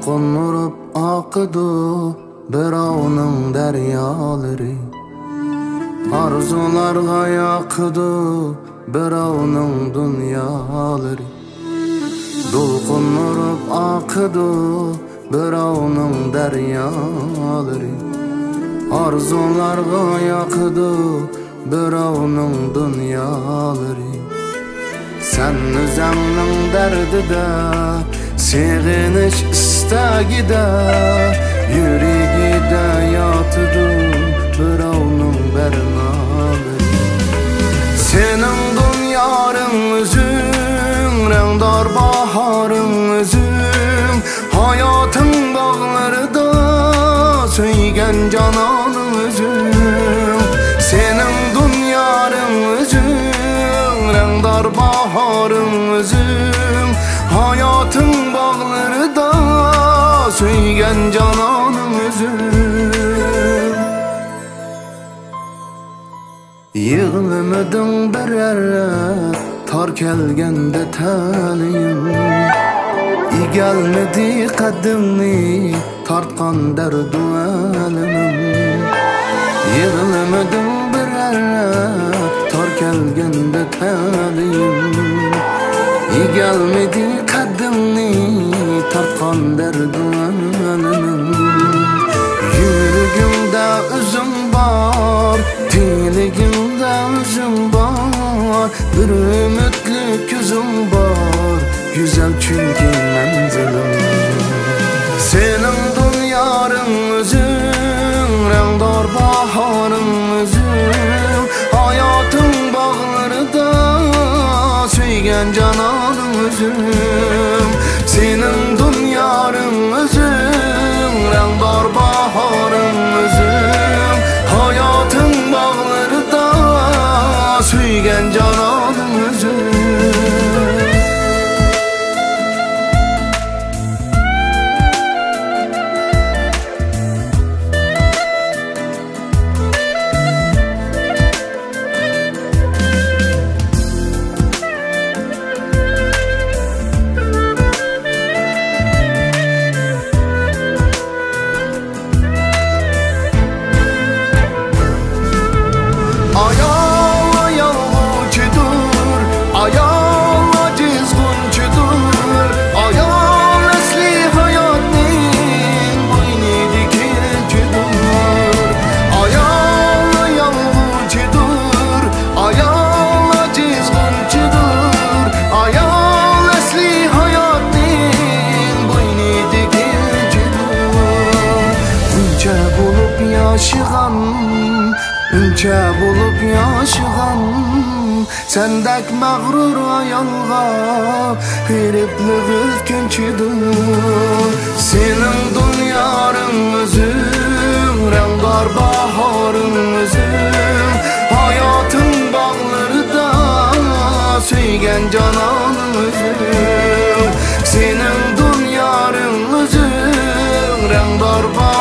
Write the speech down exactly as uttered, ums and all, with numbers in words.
دولقۇن ئۇرۇپ ئاقىدۇ بىراۋنىڭ دەريالىرى، ئارزۇلارغا ياقىدۇ بىراۋنىڭ دۇنيالىرى. دولقۇن ئۇرۇپ ئاقىدۇ بىراۋنىڭ دەريالىرى، ئارزۇلارغا ياقىدۇ بىراۋنىڭ دۇنيالىرى. سەن ئۆزۈڭنىڭ دەردىدە، سېغىنىش ئىستەكىدە، يۈرىكىدە ياتىدۇ بىراۋنىڭ بەرنالىرى. سېنىڭ دۇنيارىڭ ئۆزۈڭ، رەڭدار باھارىڭ ئۆزۈڭ، ھاياتىڭ باغلىرىدا سۆيگەن جانانىڭ ئۆزۈڭ. سېنىڭ دۇنيارىڭ ئۆزۈڭ، رەڭدار باھارىڭ ئۆزۈڭ، ھاياتىڭ باغلىرىدا سۆيگەن جانانىڭ ئۆزۈڭ. يىغلىمىدىڭ بىرەر رەت تار كەلگەندە تەلىيىم، ئېگەلمىدى قەددىڭنى تارتقان دەردۇ ئەلىمىم. يىغلىمىدىڭ بىرەر رەت تار كەلگەندە تەلىيىم، ئېگەلمىدى قەددىڭنى تارتقان دەردۇ ئەلىمىم. يۈرىكىڭدە ئۆزۈڭ بار، تىلىكىڭدە ئۆزۈڭ بار، بىر ئۈمىدلىك كۆزۈڭ بار، گۈزەل چۈنكى مەنزىلىڭ. سېنىڭ دۇنيارىڭ ئۆزۈڭ، رەڭدار باھارىڭ ئۆزۈڭ، ھاياتىڭ باغلىرىدا سۆيگەن جانانىڭ ئۆزۈڭ. سېنىڭ دۇنيارىڭ ئۆزۈڭ، رەڭدار باھارىڭ ئۆزۈڭ، ھاياتىڭ باغلىرىدا سۆيگەن جانانىڭ ئۆزۈڭ. ئايال ئايالغۇچىدۇر، ئايال ئاجىز غۇنچىدۇر، ئايال ئەسلى ھاياتنىڭ بوينىدىكى ئەنچىدۇر. ئايال ئايالغۇچىدۇر، ئايال ئاجىز غۇنچىدۇر، ئايال ئەسلى ھاياتنىڭ بوينىدىكى ئەنچىدۇر. غۇنچە بولۇپ ياشىغان، غۇنچە بولۇپ ياشىغان، سەندەك مەغرۇر ئايالغا غېرىبلىق ئۆتكۈنچىدۇر. سېنىڭ دۇنيارىڭ ئۆزۈڭ، رەڭدار باھارىڭ ئۆزۈڭ، ھاياتىڭ باغلىرىدا سۆيگەن جانانىڭ ئۆزۈڭ. سېنىڭ دۇنيارىڭ ئۆزۈڭ، رەڭدار باھارىڭ